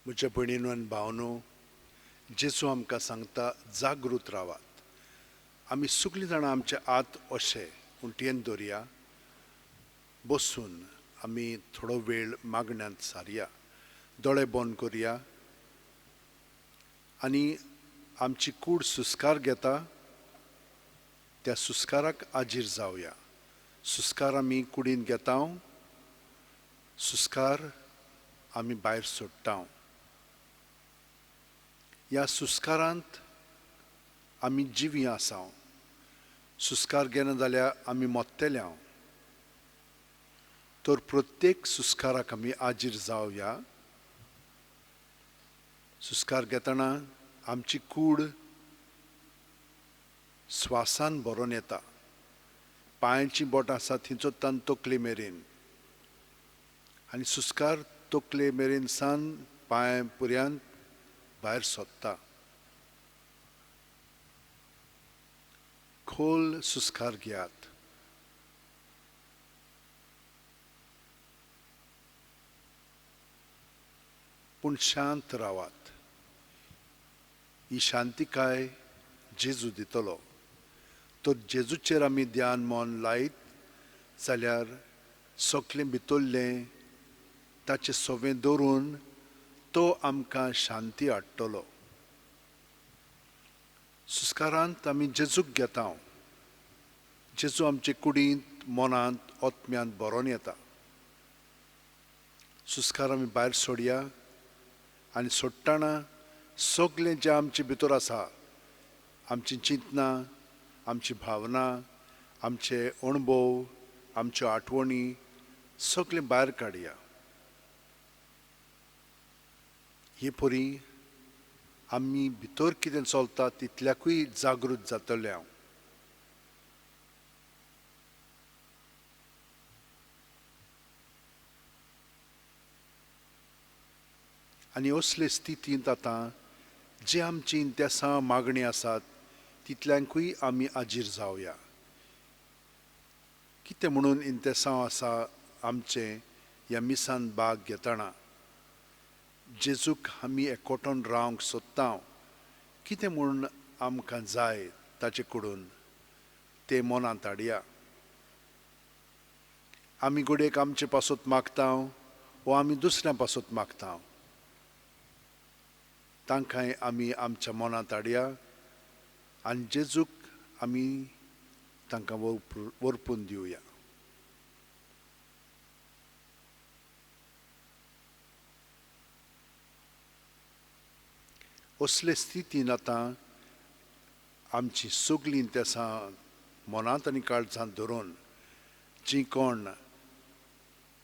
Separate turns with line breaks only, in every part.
म्हज्या भयणीनो आनी भावनो, जेजू आमकां सांगता जागृत रावात. आमी सगळीं जाणां आमचे हात अशे उंटयेन दवरया, बसून आमी थोडो वेळ मागण्यांत सारया, दोळे बंद करया आनी आमची कूड सुस्कार घेता त्या सुस्काराक आजीर जावया. सुस्कार आमी कुडीन घेता, सुस्कार आमी भायर सोडटा. ह्या सुस्कारांत आमी जिवी आसा. सुस्कार घेना जाल्यार आमी मोत्तेले. तर प्रत्येक सुस्काराक आमी आजीर जावया. सुस्कार घेतना आमची कूड स्वासान भरोन येता. पांयांची बोटां आसा थंयचो तान तकले मेरेन आनी सुस्कार तकले मेरेन सान पांय पर्यंत भायर सोदता. खोल सुस्कार घेयात. पूण शांत रावात. ही शांतिकाय जेजू दितलो. तर जेजूचेर आमी ध्यान मन लायत जाल्यार सगळें भितरलें ताचें सवें दवरून तो आमकां शांती हाडटलो. सुस्कारांत आमी जेजूक घेता. जेजू आमचे कुडींत, मनांत, आत्म्यांत भरोन येता. सुस्कार आमी भायर सोडया आनी सोडटना सगळें जें आमचे भितर आसा, आमची चिंतनां, आमची भावना, आमचे अणभव, आमच्यो आठवणी सगळें भायर काडया. हे परी आमी भितर कितें चलता तितल्याकूय जागृत जातले. हांव आनी असले स्थितींत आतां जे आमची इंतेसां मागणी आसात तितल्यांकूय आमी आजीर जावया. कितें म्हणून इंतेसांव आसा आमचें ह्या मिसान भाग घेतना? जेजूक आमी एकवटून रावंक सोदता. कितें म्हूण आमकां जाय ताचे कडून तें मनांत हाडया. आमी घडयेक आमचे पासत मागता वो आमी दुसऱ्या पासत मागता, तांकांय आमी आमच्या मनांत हाडया आनी जेजूक आमी तांकां वरपून दिवया. असले स्थितीन आतां आमची सगळीं तेसां मनांत आनी काळजांत धरून जी कोण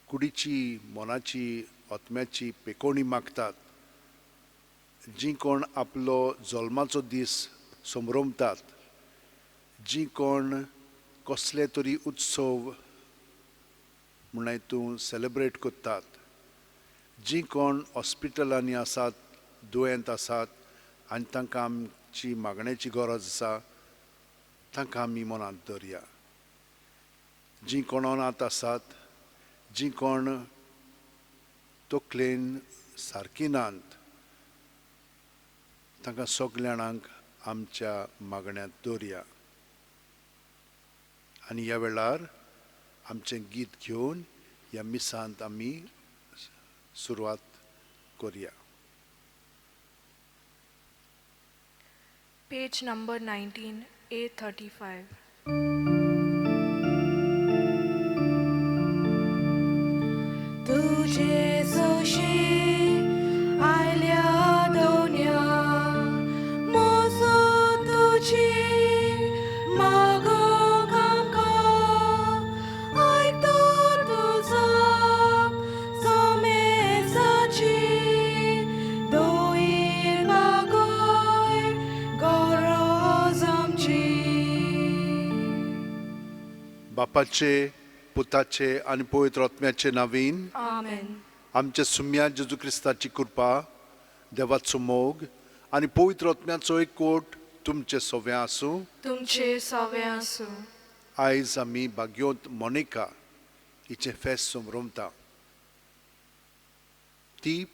कुडीची, मनाची, आत्म्याची पेकोणी मागतात, जी कोण आपलो जल्माचो दीस समरमतात, जी कोण कसले तरी उत्सव म्हण तूं सेलेब्रेट करतात, जी कोण हॉस्पिटलांनी आसात, दुयेंत आसात आनी तांकां आमची मागण्याची गरज आसा, तांकां आमी मनांत दवरया. जी कोण अनाथ आसात, जी कोण तकलेन सारकी नात, तांकां सगल्या जाणांक आमच्या मागण्यांत दवरया. आनी ह्या वेळार आमचें गीत घेवन ह्या मिसांत आमी सुरवात करया.
Page number 19, A35.
तुझे सोशे आयल्या दोन्या मोजो तुझी मागो आमकां आयकतो तुजो सोमेसाची दोईर मागोय गरज आमची.
बापाचे, पुताचे आनी पवित्र आत्म्याचे नावीन
आमेन.
आमच्या सुम्या जेजू क्रिस्ताची कृपा, देवाचो मोग आनी पवित्र आत्म्याचो एकवट तुमचे सव्या आसूं.
तुमचे सवे आसूं.
आयज आमी भाग्योंत मोनिका हिचें फेस्त समरमता. ती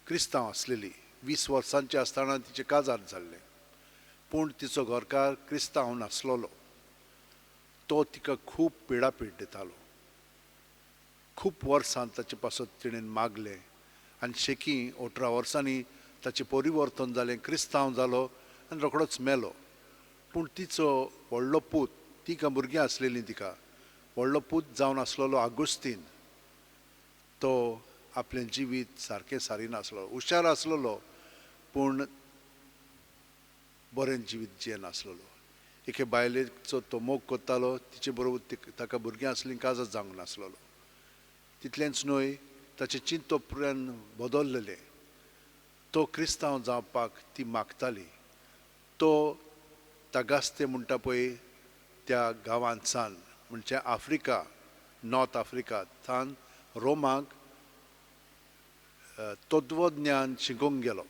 क्रिस्तांव आसलेली. 20 वर्सांची आसतना तिचें काजार जाल्लें, पूण तिचो घरकार क्रिस्तांव नासलेलो. तो तिका खूब पिडापीड दितालो. खूब वर्सां ताचे पासत तिणें मागलें आनी शेकी 18 वर्सांनी ताचें परिवर्तन जालें, क्रिस्तांव जालो आनी रोखडोच मेलो. पूण तिचो व्हडलो पूत, तिका भुरगीं आसलेलीं, तिका व्हडलो पूत जावन आसलेलो आगुस्तीन, तो आपलें जिवीत सारकें सारिनासलो. हुशार आसलेलो पूण बरें जिवीत जियेनासलेलो. एके बायलेचो तो मोग करतालो, तिचे बरोबर ताका भुरगीं आसलीं, काजार जावंक नासलेलो. तितलेंच न्हय, ताचें चिंतप पुराय बदललेलें. तो क्रिस्तांव जावपाक ती मागताली. तो तागास्ते म्हणटा पळय त्या गांवांत सान, म्हणजे आफ्रिका, नॉर्थ आफ्रिका थान रोमाक तत्वज्ञान शिकोवंक गेलो.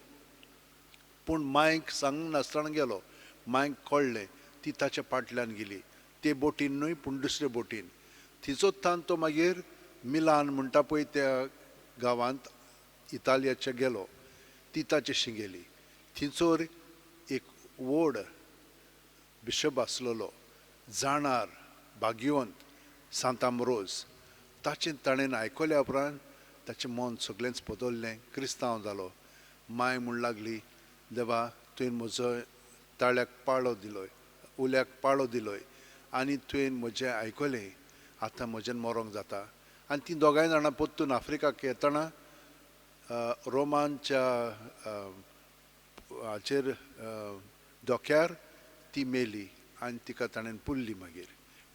पूण मायक सांग नासतना गेलो. मायक कळ्ळें, ती ताच्या फाटल्यान गेली, ते बोटीन न्हय पूण दुसरे बोटीन. थिंचोच थान तो मागीर मिलान म्हणटा पळय त्या गांवांत इतालियाच्या गेलो. ती ताचे गेली. थिंचोर एक व्हड बिशप आसलेलो, जाणार भाग्यवंत सांतामरोज. ताचें ताणें आयकल्या उपरांत ताचें मन सगळेंच बदल्लें, क्रिस्तांव जालो. माय म्हूण लागली, देवा तुवें म्हजो ताळ्याक पाळो दिलोय, उल्याक पाळो दिलोय आनी तुवें म्हजें आयकलें, आतां म्हजें मरोंक जाता. आनी तीं दोगांय जाणां परतून आफ्रिकाक येतना रोमांच्या हाचेर धोक्यार ती मेली आनी तिका ताणें पुरली मागीर.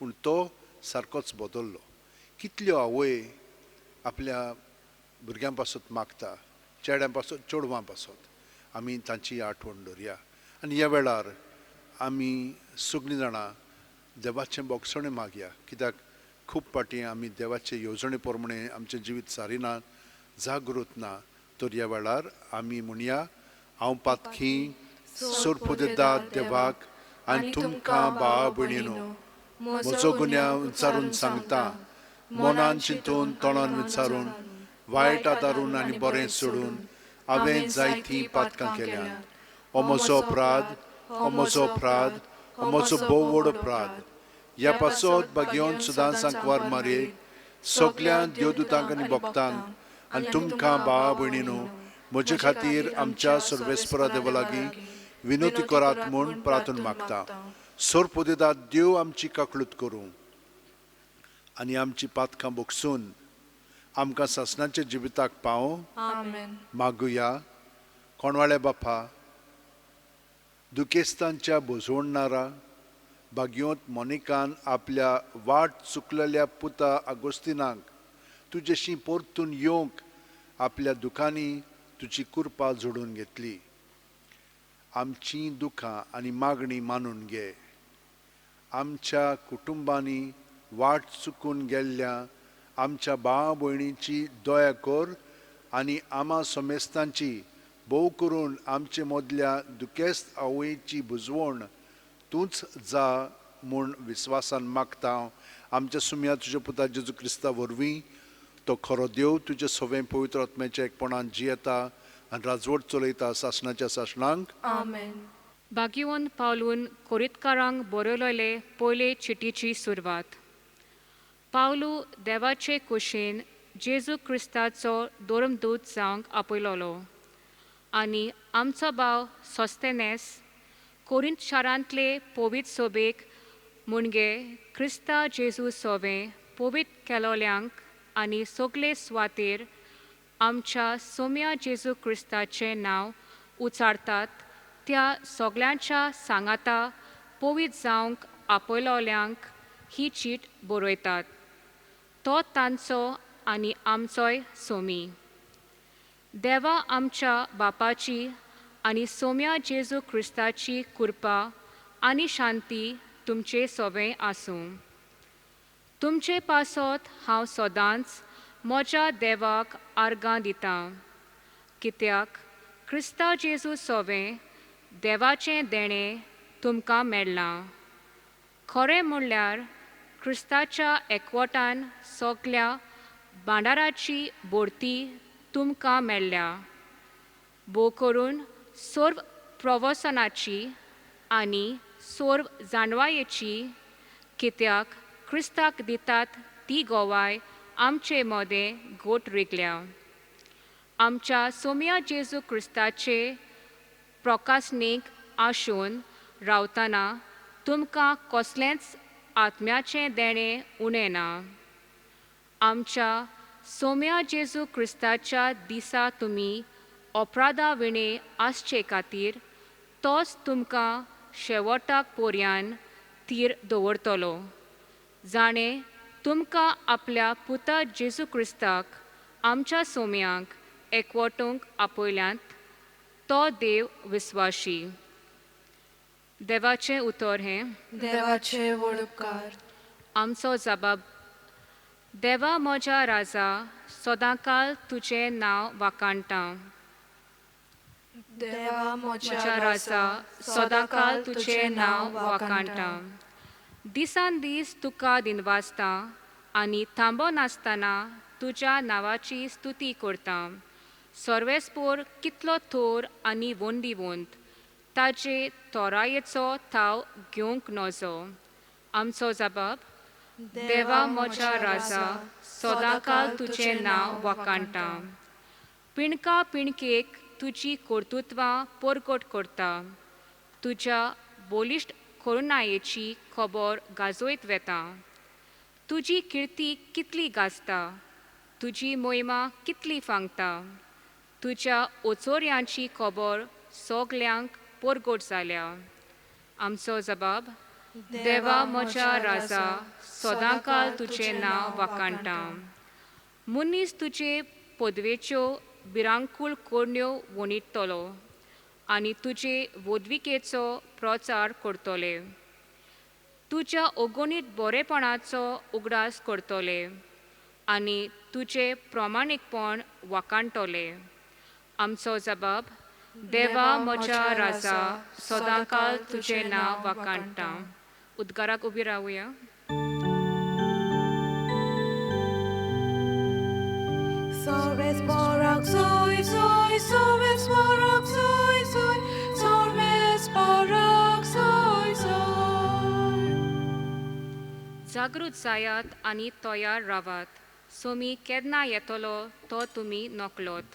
पूण तो सारकोच बदल्लो. कितल्यो आवय आपल्या भुरग्यां पासत मागता, चेड्यां पासत, चेडवां पासत. आमी तांची आठवण दवरया आनी ह्या वेळार आमी सगळीं जाणां देवाचें बोगसणें मागया, कित्याक खूब फावटी आमी देवाचे येवजणे प्रमाणे आमचें जिवीत सारिना, जागृत ना. तर ह्या वेळार आमी म्हणया, हांव पातकी सोरपुदेदा देवाक आनी तुमकां भावा भयणीनो म्हजो गुन्यांव विचारून सांगता, मनान चिंतून तोंडान विचारून वायट आदारून आनी बरें सोडून हांवें जायतीं पातकां केल्यांत. हो म्हजो अपराध, हो म्हजो अपराध, हो म्हजो भोव व्हड अपराध. ह्या पासत भाग्योन सुदां सांकवार मारयेक सगल्या देवदूतांक आनी भक्तांक आनी तुमकां भावा भयणीनो म्हजे खातीर आमच्या सर्वेस्परा देवा लागीं विनोती करात म्हूण प्रार्थना मागता. सोरपुदेदा देव आमची काकळूत करूं आनी आमची पातकां बोगसून आमकां सासणाच्या जिविताक पावों. मागुया. कोणवाळे बापा, दुखेस्तांच्या भोजवणारा भाग्योंत मोनिकान आपल्या वाट चुकलेल्या पुता आगोस्तिनाक तुजेशी परतून येवंक आपल्या दुखांनी तुजी कृपा जोडून घेतली. आमची दुखां आनी मागणी मानून घे. आमच्या कुटुंबांनी वाट चुकून गेल्ल्या आमच्या भाव भयणीची दया कर आनी आमा समेस्तांची, भोव करून आमचे मदल्या दुखेस्त आवयची बुजवण तूंच जा म्हूण विस्वासान मागता. आमच्या सुम्या तुज्या पुता जेजू क्रिस्ता वरवीं, तो खरो देव तुजे सवें पवित्र आत्म्याच्या एकपणान जियेता आनी राजवट चलयता सासणाच्या सासणांक.
आमेन.
भाग्यवंत पावलून कोरितकारांक बरयलेले पयले चिटीची सुरवात. पावलू देवाचे कुशीन जेजू क्रिस्ताचो धर्मदूत जावंक आपयलोलो आनी आमचो भाव सोस्तेनेस कोरिंत शारांतले पवित्र सोबेक मुणगे क्रिस्ता जेजू सोवे पवित्र केलोल्यांक आनी सगळे सुवातेर आमच्या सोम्या जेजू क्रिस्ताचें नांव उचारतात त्या सगल्यांच्या सांगाता पवित्र जावंक आपयलोल्यांक ही चीट बरयतात. तो तांचो आनी आमचोय सोमी. देवा आमच्या बापाची आनी सोम्या जेजू क्रिस्ताची कृपा आनी शांती तुमचे सोवें आसूं. तुमचे पासत हांव सदांच म्हज्या देवाक आर्गां दितां, कित्याक क्रिस्ता जेजू सोवें देवाचें देणें तुमकां मेळ्ळां. खरें म्हणल्यार क्रिस्ताच्या एकवटान सगल्या भांडाराची भरती तुमकां मेळ्ळ्या. भोव करून सर्व प्रवसनाची आनी सर्व जाणवायेची, कित्याक क्रिस्ताक दितात ती गोवाय आमचे मदें गोट रिगल्या. आमच्या सोम्या जेजू क्रिस्ताचे प्रकासनीक आशून रावतना तुमकां कसलेंच आत्म्याचें देणें उणें ना. आमच्या सोम्या जेजू क्रिस्ताच्या दिसा तुमी अपराधा विणें आसचे खातीर तोच तुमकां शेवटाक पोरयान थीर दवरतलो, जाणें तुमकां आपल्या पुता जेजू क्रिस्ताक आमच्या सोम्यांक एकवटूंक आपयल्यांत तो देव विस्वाशी. देवाचें उतर हें.
देवाचे वडपकार.
आमचो जबाब. देवा म्हज्या राजा, सदांकाल तुजें नांव वाखाणटा.
देवा म्हज्या राजा, सदांकाल तुजें नांव वाखाणटा.
दिसान दीस तुका दिनवासता आनी थांबो नासतना तुज्या नांवाची स्तुती करता. सर्वेस्पोर कितलो थोर आनी वंदीवंत, ताजे तोरायेचो थाव घेवंक नजो. आमचो जबाब. देवा म्हज्या राजा, सदांकाल तुजें नांव वाखाणटा. पिणका पिणकेक तुजी कर्तृत्वां परगट करता. तुज्या बलिश्ट करुणायेची खबर गाजयत वेता. तुजी किर्ती कितली गाजता, तुजी मोहिमा कितली फांगता. तुज्या ओचोऱ्यांची खबर सगल्यांक परगट जाल्या. आमचो जबाब. देवा म्हज्या राजा, सदांकाल तुजें नांव वाखाणटा. मनीस तुजे पदवेच्यो भिरांकूळ करण्यो वणितलो आनी तुजे वोदविकेचो प्रचार करतले. तुज्या अगणीत बरेपणाचो उगडास करतले आनी तुजें प्रमाणीकपण वाखाणटले. आमचो जबाब. देवा म्हज्या राजा, सदांकाल तुजें नांव वाखाणटा. उद्गाराक उबी रावया.
Sorves soy soy, sorves soy soy, sorves soy soy.
जागृत जायात आनी तयार रावात. सोमी केन्ना येतलो तो तुमी नकलोत.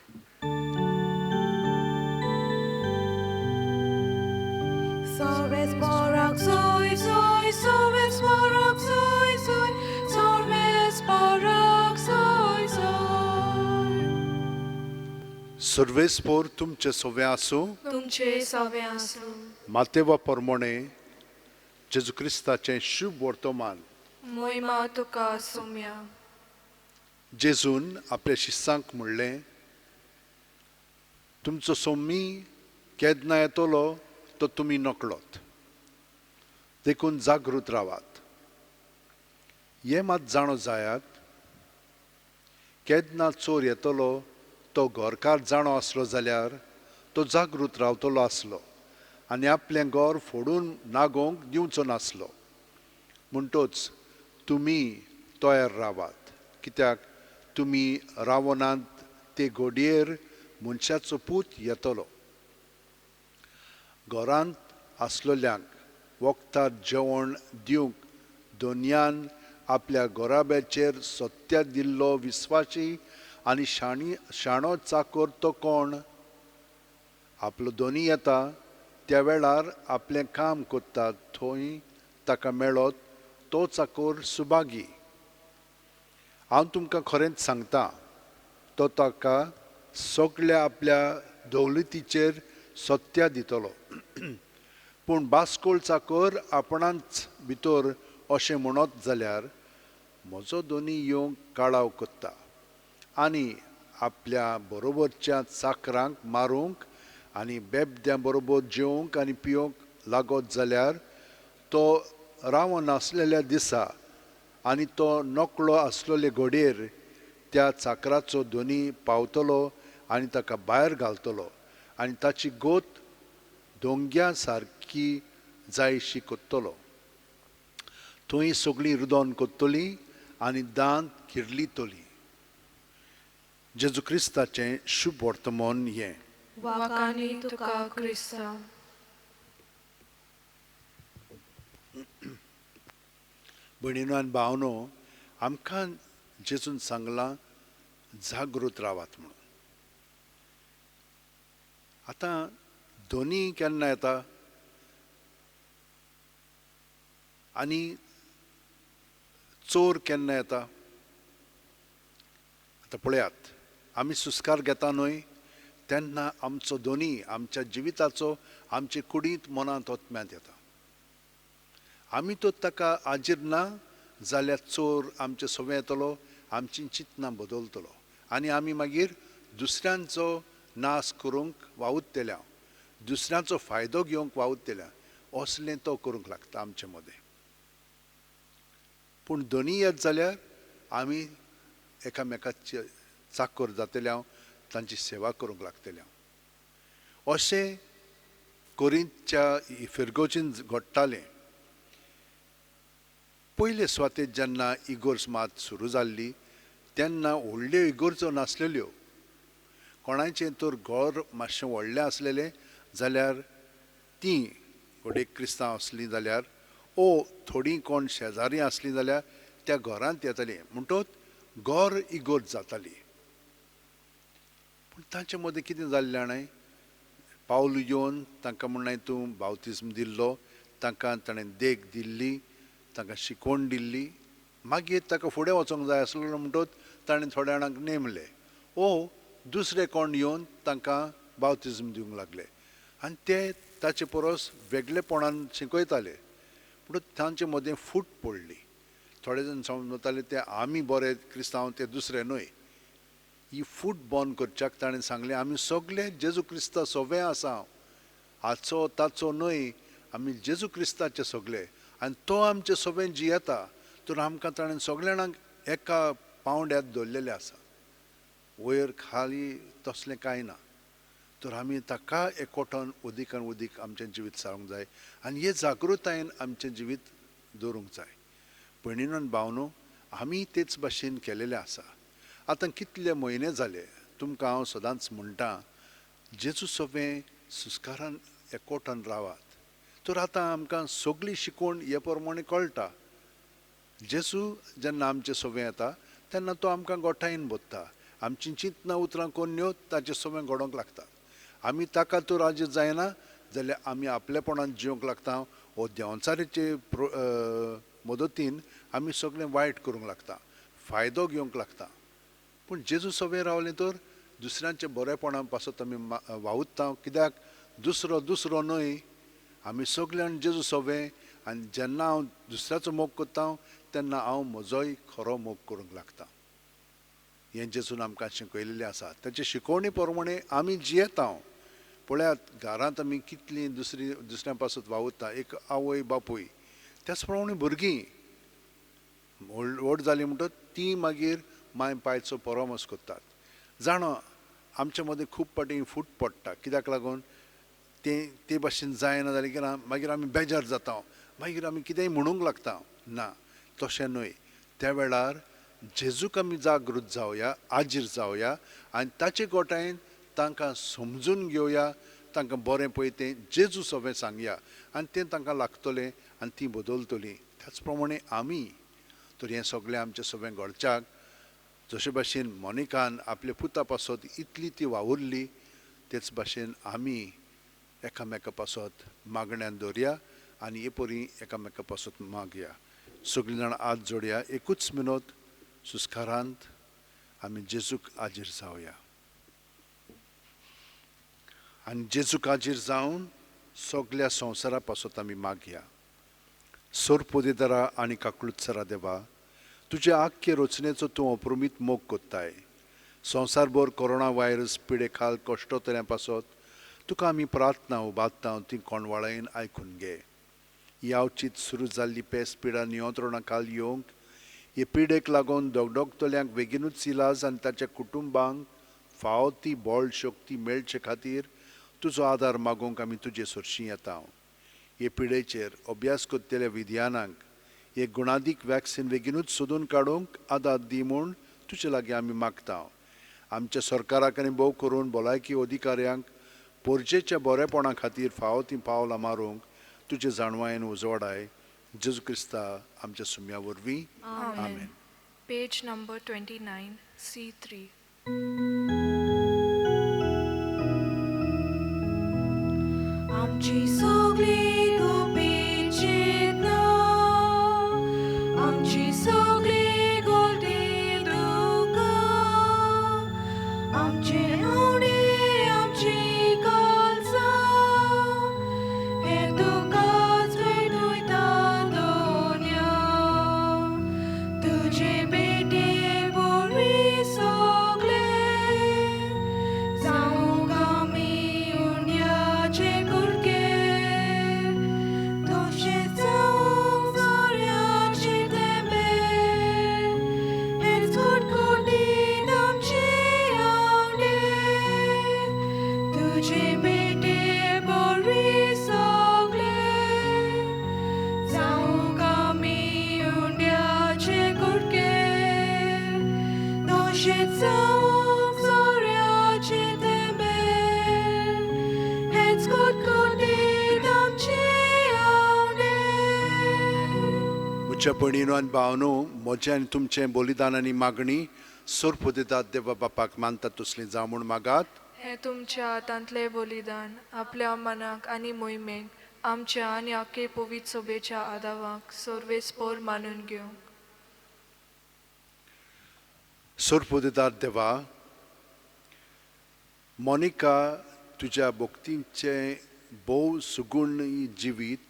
Sorves soy soy, sorves soy soy, sorves soy soy.
सर्वेस्पोर तुमचे सोवे आसूं.
तुमचे सवें आसूं.
मातेवा परमोणे जेजू क्रिस्ताचें शुभ वर्तमान.
मोहिमा तुका सोम्या.
जेजून आपल्या शिस्सांक म्हणलें, तुमचो सोमी केन्ना येतलो तो तुमी नकळत, देखून जागृत रावात. हें मात जाणो जायात, केन्ना चोर येतलो तो घरकार जाणो आसलो जाल्यार तो जागृत रावतलो आसलो आनी आपलें घर फोडून नागोवंक दिवचो नासलो. म्हणटोच तुमी तयार रावात, कित्याक तुमी रावनात ते घोडयेर मनशाचो पूत येतलो. घरांत आसलेल्यांक वखदार जेवण दिवंक दोनयान आपल्या घराब्याचेर सत्या दिल्लो विस्वाशी आनी शाणो चाकर तो कोण? आपलो दोनी येता त्या वेळार आपलें काम करता थंय ताका मेळत तो चाकर सुभागी. हांव तुमकां खरेंच सांगता, तो ताका सगळ्या आपल्या दौलतीचेर सत्या दितलो. पूण बास्कोळ चाकर आपणांच भितर अशें म्हणत जाल्यार म्हजो दोनी येवंक काळाव करता आनी आपल्या बरोबरच्या चाकरांक मारूंक आनी बेबद्यां बरोबर जेवंक आनी पिवंक लागत जाल्यार तो रावन आसलेल्या दिसा आनी तो नकळो आसलेले घोडयेर त्या चाकराचो दोनी पावतलो आनी ताका भायर घालतलो आनी ताची गोत दोंग्या सारकी जायशी कोत्तलो. थंय सगळीं रुदोन कोत्तली आनी दांत किर्लितली. जेजू क्रिस्ताचें शुभ वर्तमान हें.
वाकानी तुका क्रिस्ता.
भयणीनो आनी भावनो, आमकां जेजून सांगलां जागृत रावात म्हणून. आतां दोनी केन्ना येता आनी चोर केन्ना येता? आतां पळयात, आमी सुस्कार घेता न्हय तेन्ना आमचो दोनी आमच्या जिविताचो आमचे कुडींत मनांत ओतम्यांत येता. आमी तो ताका आजीर ना जाल्यार चोर आमचे सवे येतलो, आमची चिंतनां बदलतलो आनी आमी मागीर दुसऱ्यांचो नाश करूंक वावुरतल्या, दुसऱ्यांचो फायदो घेवंक वावुरतल्या, असलें तो करूंक लागता आमचे मदें. पूण दोनी येत जाल्यार आमी एकामेकाचे चाकर जातले, तांची सेवा करूंक लागतले. अशें कोरिंतच्या फिरगोजीन घडटालें. पयले सुवातेर जेन्ना इगोर्ज मात सुरू जाल्ली तेन्ना व्हडल्यो इगोर्जो नासलेल्यो. कोणाचें तर घर मातशें व्हडलें आसलेलें जाल्यार तीं घडये क्रिस्तांव आसलीं जाल्यार ओ थोडीं कोण शेजारी आसलीं जाल्यार त्या घरांत येतालीं, म्हणटच घर इगोर्ज जाताली. पूण तांचे मदें कितें जाल्लें जाणां, पावल येवन तांकां म्हणलें तूं बावतिज्म दिल्लो, तांकां ताणें देख दिल्ली, तांकां शिकवण दिल्ली. मागीर ताका फुडें वचोंक जाय आसलो म्हणटच ताणें थोड्या जाणांक नेमले ओ दुसरे कोण येवन तांकां बावतिज्म दिवंक लागले आनी ते ताचे परस वेगळेपणान शिकयताले. पूण तांचे मदें फूट पडली. थोडे जाण समजताले ते आमी बरे क्रिस्तांव, ते दुसरे न्हय. ही फूट बंद करच्याक ताणें सांगलें आमी सगळे जेजू क्रिस्ता सोवे आसा, हाचो ताचो न्हय, आमी जेजू क्रिस्ताचे सगळे आनी तो आमचे सोबें जियेता. तर आमकां ताणें सगळे जाणांक एका पावंड्यार दवरलेलें आसा, वयर खाली तसलें कांय ना. तर आमी ताका एकवटान उदीकान उदीक आमचें जिवीत सारूंक जाय आनी हे जागृतायेन आमचें जिवीत दवरूंक जाय. भयणीनो आनी भावनो, आमी तेच भाशेन केलेलें आसा. आतां कितले म्हयने जाले तुमकां हांव सदांच म्हणटा जेजू सोबें सुस्कारान एकवटान रावात. तर आतां आमकां सगळी शिकवण हे प्रमाणे कळटा. जेजू जेन्ना आमचे सोबें येता तेन्ना तो आमकां गोठायेन बदता, आमची चिंतनां उतरां कोन्न्यो ताचे सोबें घडोवंक लागता. आमी ताका तर आजी जायना जाल्यार आमी आपलेपणान जिवंक लागता वो देंवचाराचे मदतीन आमी सगळें वायट करूंक लागता, फायदो घेवंक लागता. पूण जेजू सोबें रावलें तर दुसऱ्यांच्या बरेपणा पासत आमी वावुरता. कित्याक दुसरो दुसरो न्हय, आमी सगळ्यान जेजू सोबें आनी जेन्ना हांव दुसऱ्याचो मोग करता तेन्ना हांव म्हजोय खरो मोग करूंक लागता. हें जेजून आमकां शिकयलेलें आसा. ताचे शिकवणी प्रमाणे आमी जियेता. पळयात घरांत आमी कितलीं दुसऱ्यां पासत वावुरता, एक आवय बापूय, त्याच प्रमाणे भुरगीं व्हड जालीं म्हणटच तीं मागीर माय पायचो परामर्श करतात. जाणा आमचे मदें खूब फावटी फूट पडटा, कित्याक लागून तें ते भाशेन जायना जालें की मागीर आमी बेजार जाता, मागीर आमी कितेंय म्हणूंक लागता. ना, तशें न्हय. त्या वेळार जेजूक आमी जागृत जावया, आजीर जावया आनी ताचे गोठायेन तांकां समजून घेवया, तांकां बरें पळय तें जेजू सोबें सांगया आनी तें तांकां लागतलें आनी तीं बदलतलीं. त्याच प्रमाणे आमी तर हें सगळें आमचें सोबें घडच्याक जशे भाशेन मोनिकान आपल्या पुता पासत इतली ती वावुरली तेच भाशेन आमी एकामेका पासत मागण्यान दवरया आनी हे परी एकामेका पासत मागया. सगळीं जाणां हात जोडया, एकूच मिनत सुस्कारांत आमी जेजूक आजीर जावया आनी जेजूक आजीर जावन सगल्या संवसारा पासत आमी मागया. सोरपोदेदारा आनी काकळुत्सरा देवा, तुजे आख्खे रचनेचो तूं अप्रमीत मोग कोत्ताय. संवसारभर कोरोना व्हायरस पिडे खाल कश्टोतल्या पासत तुका आमी प्रार्थना उबारता, ती कोणवाळायेन आयकून घे. ही अवचीत सुरू जाल्ली पेस पिडा नियंत्रणा खाल येवंक, हे पिडेक लागून दगदगतल्यांक बेगीनूच इलाज आनी ताच्या कुटुंबांक फावो ती बळ शक्ती मेळचे खातीर तुजो आदार मागूंक आमी तुजे सरशीं येता. हे पिडेचेर अभ्यास करतल्या विज्ञानांक हे गुणादीक वॅक्सिन बेगीनूच सोदून काडूंक आदार दी म्हूण तुजे लागीं आमी मागता. आमच्या सरकाराक आनी भोव करून भलायकी अधिकाऱ्यांक पोरजेच्या बरेपणा खातीर फावो तीं पावलां मारूंक तुजे जाणवायेन उजवाडाय. जेजू क्रिस्ता आमच्या सुम्या वरवीं, आमेन.
Page number 29, C3. आमची सगळी गुपीत चिंतना, आमची सगळी गोडी दुकां, आमचे आवडे आमची काळजां, हे तुकाच भेटयता दोन्या. तुजे बेटे बरी सगळे जावंक आमी उंड्याचे कुडके, तशें जावंक सोऱ्याचे थेंबे, हेच कुटकुटीत आमचे आवडे. तुजे बेटे बरी सगळे जावंक आमी उंड्याचे कुडके, तशें जावंक सोऱ्याचे थेंबे, हेच कुटकुटीत आमचे आवडे.
म्हज्या भयणीनो आनी भावनो, म्हजें आनी तुमचें बलिदान आनी मागणी सोरपुदेतात देवा बापाक मानता तसली जावं म्हूण मागात.
हें तुमच्या हातांतलें बलिदान आपल्या मनाक आनी मोहिमेक आमच्या आनी आख्खे पवित्र सभेच्या आदावाक सर्वेस्पोर मानून घेवंक.
सोरपुदेदार देवा, मोनिका तुज्या भक्तीचें भोव सुगूण जिवीत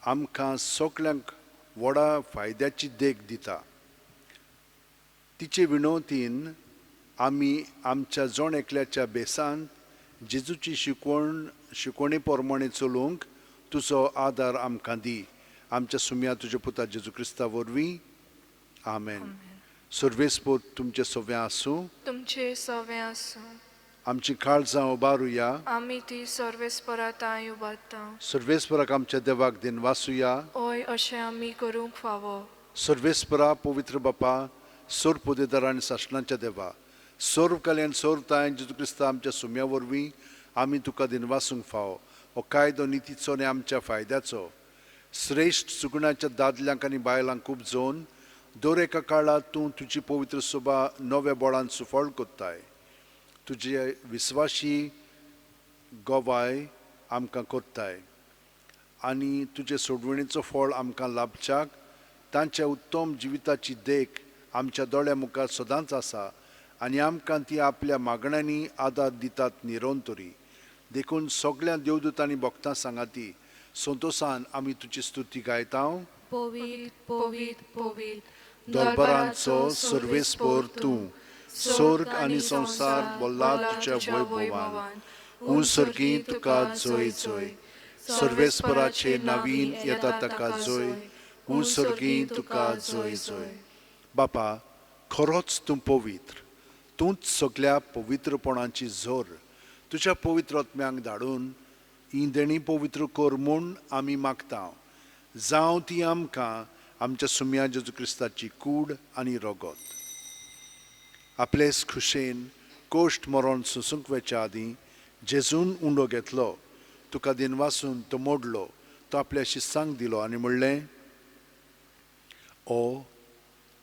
आमकां सगल्यांक व्हडा फायद्याची देख दिता. तिचे विनवतीन आमी आमच्या जण एकल्याच्या बेसान जेजूची शिकवणे प्रमाणे चलोवंक तुजो आदार आमकां दी. आमच्या सुम्या तुज्या पुता जेजू क्रिस्ता वरवीं, आमेन. सर्वेस्पोर तुमचें सव्वें आसूं.
तुमचे सवें आसूं.
आमची काळजां उबारुया.
आमी ती सर्वेस्परा तांय उबारता.
सर्वेस्पराक आमच्या देवाक दिनवासुया.
हय, अशें आमी करूंक फावो.
सर्वेस्परा पवित्र बापा, सोरपुदेदार आनी सासणाच्या देवा, सर्व कल्याण सर्व तांय जेजू क्रिस्ता आमच्या सुम्या वरवीं आमी तुका दिनवासूंक फावो. हो कायदो नितीचो आनी आमच्या फायद्याचो. श्रेश्ठ सुगुणाच्या दादल्यांक आनी बायलांक खूब जोन दर एका काळार तूं तुजी पवित्र सभा नव्या बळान सुफळ कोत्ताय. तुजे विस्वाशी गवाय आमकां कोत्ताय आनी तुजे सोडवणीचो फळ आमकां लाभच्याक तांच्या उत्तम जिविताची देख आमच्या दोळ्या मुखार सदांच आसा आनी आमकां ती आपल्या मागण्यांनी आदार दितात निरंतरी. देखून सगळ्या देवदूतांनी भक्तां सांगाती संतोसान आमी तुजी स्तुती गायता.
पवित्र पवित्र पवित्र
दरबारांचो सर्वेस्पोर तूं, स्वर्ग आनी संवसार बोल्ला तुज्या वैभवान. हूं सर्गी तुका जोय जोय, सर्वेस्पराचे नवीन येता ताका जोय, हूं सर्गी तुका जोय जोय. बापा, खरोच तूं पवित्र, तूंच सगल्या पवित्रपणाची जोर. तुज्या पवित्र आत्म्यांक धाडून ही देणी पवित्र कर म्हूण आमी मागता. जावं ती आमकां आमच्या सुम्या जेजू क्रिस्ताची कूड आनी रगत. आपलेच खुशेन कोश्ट मरण सोसूंक वेच्या आदीं जेजून उंडो घेतलो, तुका दिनवासून तो मोडलो, तो आपल्या शिस्सांक दिलो आनी म्हणलें, ओ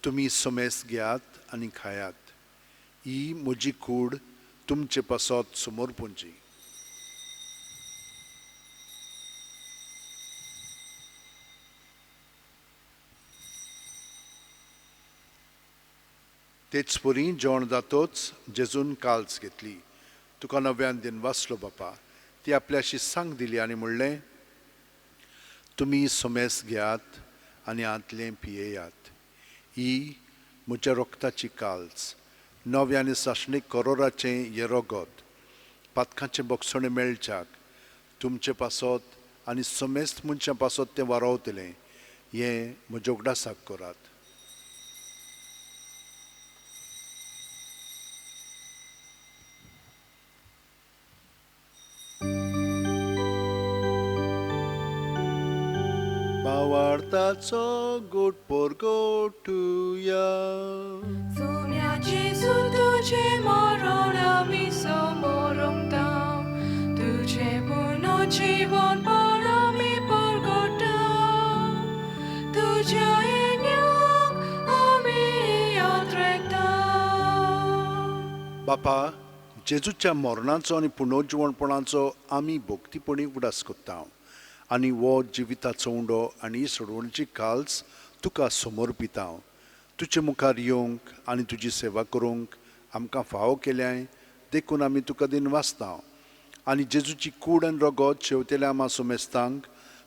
तुमी समेस घेयात आनी खायात, ही म्हजी कूड तुमचे पासत समर्पूंची. तेच परी जेवण जातोच जेजून काल्स घेतली, तुका नव्यान दिनवासलो बापा, ती आपल्या शिस्सांक दिली आनी म्हणलें, तुमी समेस घेयात आनी आंतलें पियेयात, ही म्हज्या रक्ताची काल्स, नव्या आनी सासणीक करोराचें हें रगत, पातकांचें बक्षणें मेळच्याक तुमचे पासत आनी समेस्त मनशां पासत तें वारोवतलें, हें म्हज्या उगडासाक करात. भावार्थाचो गोट पोरगोटुया.
सुम्या जेजू तुजें मरण आमी समोरंता,
बापा, जेजूच्या मरणाचो आनी पुनर्जिवणपणाचो आमी भक्तीपणी उगडास करता आनी हो जिविताचो उंडो आनी सोडवणीची काल्स तुका समर्पिता. तुजे मुखार येवंक आनी तुजी सेवा करूंक आमकां फावो केल्याय देखून आमी तुका दिनवासता. आनी जेजूची कूड आनी रगत शेवतेल्या आमा सोमेस्तांक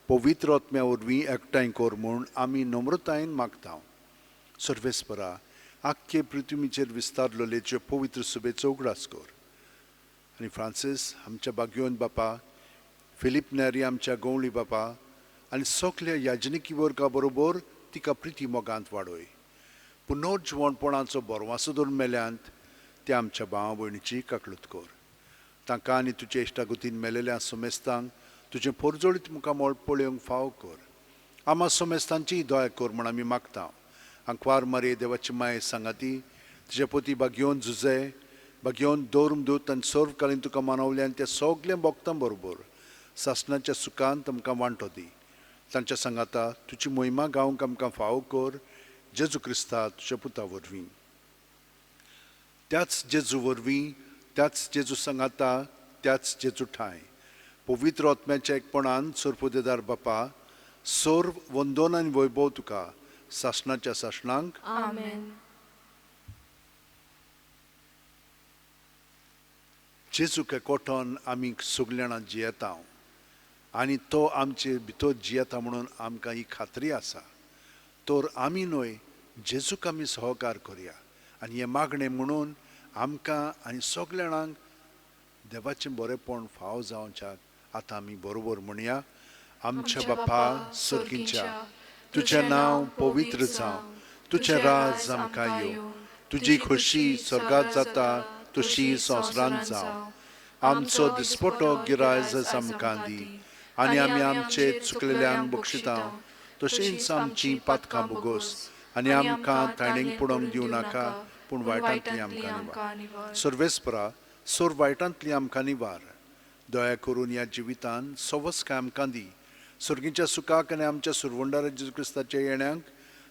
पवित्र आत्म्या वरवीं एकठांय कर म्हूण आमी नम्रतायेन मागता. सर्वेस्परा, आख्खे पृथ्वीचेर विस्तारलेले पवित्र सभेचो उगडास कर. आनी फ्रांसीस आमच्या बागयोन बापा, फिलीप नेरी आमच्या गवळी बापा आनी सगल्या याजनिकी वर्गा बरोबर तिका प्रिती मोगांत वाडय. पुनर्जिवणपणाचो बरवासो धरून मेल्यांत त्या आमच्या भावा भयणीची काकलूत कर. तांकां आनी तुजे इश्टागतीन मेलेल्या सोमेस्तांक तुजें पोरजोळीत मुखामळ पळोवंक फावो कर. आमा सोमेस्तांची दया कर म्हूण आमी मागता. आंकवार मारये देवाची माये सांगाती तुज्या पोती बागयोन जुजे बागयोन दौर्मदूत आनी सर्वकालीन तुका मानवले आनी त्या सगल्या भक्तां बरोबर सासणाच्या सुखान तुमकां वांटो दी. तांच्या सांगाता तुजी मोहिमा गावंक आमकां फावो कर, जेजू क्रिस्ता तुज्या पुता वरवीं. त्याच जेजू वरवीं, त्याच जेजू सांगाता, त्याच जेजू ठांय पवित्र आत्म्याच्या एकपणान सर्वदेदार बापा, सर्व वंदन आनी वैभव तुका सासणाच्या सासणांक.
आमेन.
जेजूक एकवटून आमी सगल्यां जियेता आनी तो आमचे भितर जियेता म्हणून आमकां ही खात्री आसा. तर आमी न्हय, जेजूक आमी सहकार करया आनी हें मागणें म्हणून आमकां आनी सगल्या जाणांक देवाचें बरेंपण फावो जावच्याक आतां आमी बरोबर म्हणया. आमच्या बापा सर्गीच्या, तुजें नांव पवित्र जावं, तुजें राज आमकां येवं, तुजी खोशी स्वर्गांत जाता तशी संवसारांत जावं. आमचो दिसपटो गिरायज आमकां दी आनी आमी आमचे चुकलेल्यांक बक्षिता तशींच आमची पातकां बोगोस आनी आमकां ताणेंक पडोवंक दिवं नाका, पूण वायटांतली आमकां निवार. सर्वेस्परा, सर्व वायटांतली आमकां निवार. दया करून ह्या जिवितान सवस्काय आमकां दी. सर्गीच्या सुखाक आनी आमच्या सुरवंडार जेजू क्रिस्ताच्या येण्याक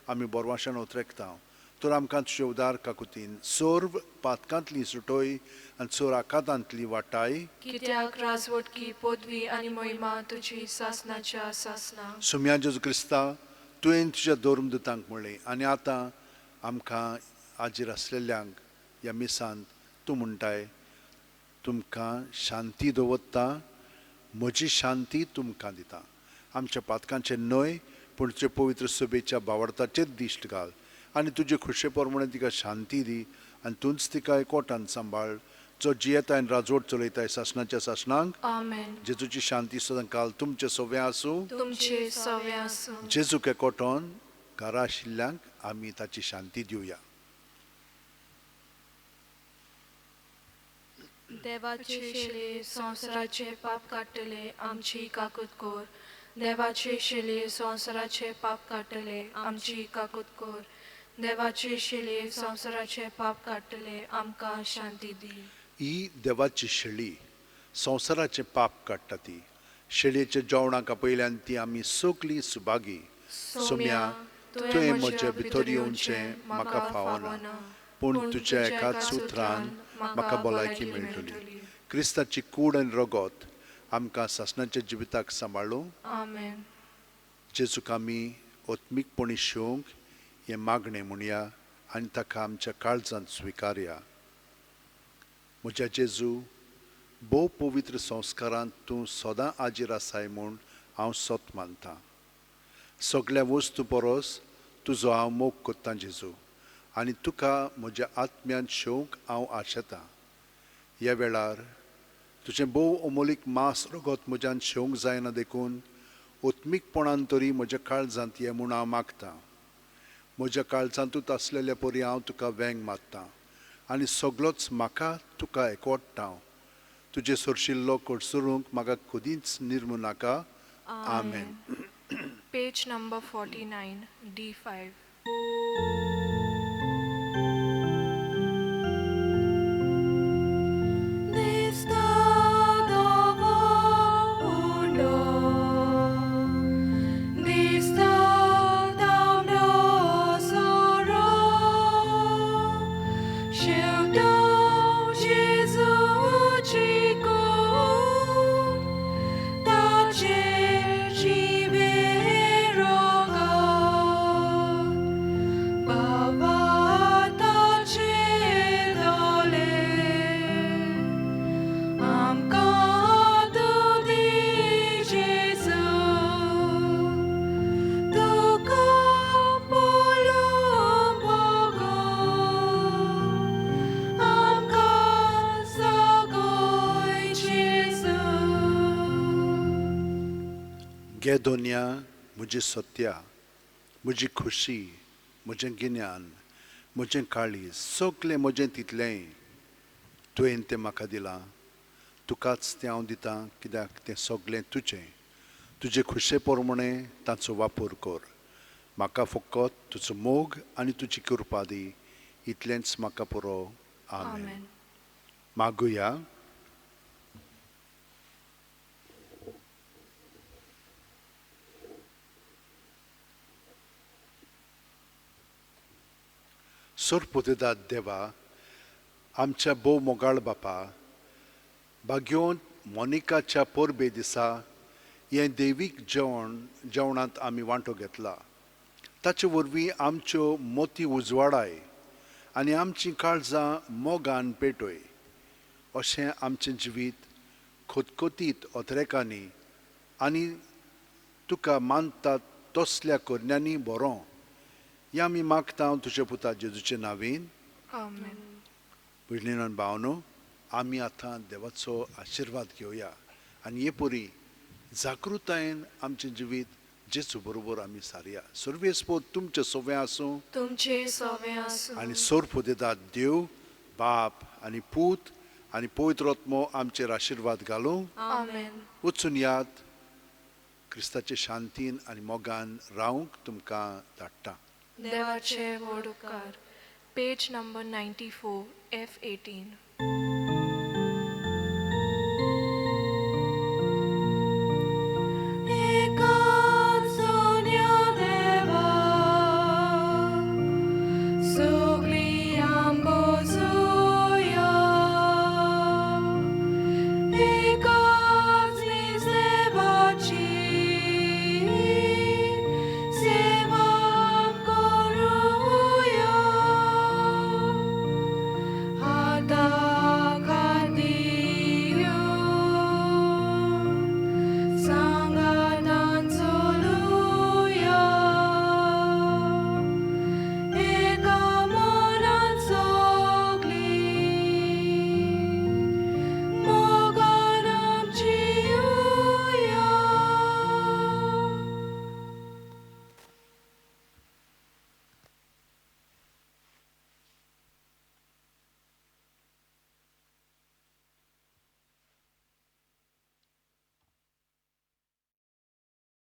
आमी बोरवाशान उतरेकता. तर आमकां तुजे उदार काकुतीन सर्व पातकांतली सुटोय आनी सर्व आकातांतली वाटाय.
कित्याक राजवटकी पदवी आनी महिमा तुजी सासणाच्या सासना.
सुम्या जेजू क्रिस्ता, तुवें तुज्या धर्मदूतांक म्हणलें आनी आतां आमकां आजीर आसलेल्यांक ह्या मिसांत तूं म्हणटाय, तुमकां शांती दवरता, म्हजी शांती तुमकां दिता. आमच्या पातकांचेर न्हय पूण तुजे पवित्र सभेच्या बावडताचेर दिश्ट घाल आनी तुजे खुशे प्रमाणे तिका शांती दी आनी तूंच तिका एकवटान सांबाळ, जो जियेता आनी राजवट चलयताय सासणाच्या सासणांक.
आमेन.
जेजूची शांती सदांकाल तुमचे सवे आसूं,
तुमचे सवे आसूं.
जेजूक एकवटून घरा आशिल्ल्यांक आमी ताची शांती दिवया.
देवाचे शिले संवसाराचे पाप काडटले आमची काकूत कर. देवाचे शिले संवसाराचे पाप काडटले आमची काकूत कर. देवाचे शिले संवसाराचे पाप काडटले आमकां शांती दी.
ही देवाची शेळी संवसाराचें पाप काडटा. ती शेळयेच्या जेवणाक आपयल्यान ती आमी सगलीं सुभागी. सोम्या, तुवें म्हज्या भितर येवचें म्हाका फावना, पूण तुज्या एकाच उतरान म्हाका भलायकी मेळटली. क्रिस्ताची कूड आनी रगत आमकां सासणाच्या जिविताक सांबाळूं.
आमेन.
जेजूक आमी आत्मीकपणी शेवंक हें मागणें म्हणया आनी ताका आमच्या काळजांत स्विकारया. म्हज्या जेजू, भोव पवित्र संस्कारांत तूं सदां आजीर आसाय म्हूण हांव सत मानतां. सगल्या वस्तू परस तुजो हांव मोग करतां जेजू, आनी तुका म्हज्या आत्म्यान शेवंक हांव आशेतां. ह्या वेळार तुजें भोव अमोलीक मांस रगत म्हज्यान शेवंक जायना देखून आत्मीकपणान तरी म्हज्या काळजांत ये म्हूण हांव मागतां. म्हज्या काळजांतूच आसलेल्या परी हांव तुका वेंग मारतां आनी सगलोच म्हाका तुका एकवटता. तुजे सरशिल्लो कडसरूंक म्हाका कदींच निर्मू नाका. आमेन.
Page number 49, D5. Shield
घे दोनया म्हजी सत्या, म्हजी खुशी, म्हजें गिन्यान, म्हजें काळीज, सगलें म्हजें तितलेंय तुवें तें म्हाका दिलां. तुकाच तें हांव दितां, कित्याक तें सगलें तुजें. तुजे खुशे प्रमाणें ताचो वापर कर. म्हाका फकत तुजो मोग आनी तुजी कृपा दी, इतलेंच म्हाका पुरो. आमेन. मागुया. सोरपुतेदाद देवा, आमच्या भोव मोगाळ बापा, भाग्योन मोनिकाच्या परबे दिसा हें देवीक जेवण जेवणांत आमी वांटो घेतला. ताचे वरवीं आमच्यो मोती उजवाडाय आनी आमचीं काळजां मोगान पेटय. अशें आमचें जिवीत खतखतीत अत्रेकांनी आनी तुका मानतात तसल्या करण्यांनी बरो हें आमी मागता तुज्या पुता जेजूचे नांवेन.
आमेन.
भयणीन भावनो, आमी आतां देवाचो आशिर्वाद घेवया आनी हे परी जागृतायेन आमचें जिवीत जेजू बरोबर आमी सारया. सर्वेस्पोर तुमचें सोवें आसूं,
तुमचे सोवें आसूं,
आनी सोरपुदेदाद देव बाप आनी पूत आनी पवित्र आत्मो आमचेर आशिर्वाद घालूं.
आमेन.
वचून याद क्रिस्ताचे शांतीन आनी मोगान रावंक तुमकां धाडटा.
देवाचे व्हड उपकार. पेज नंबर 94 F18.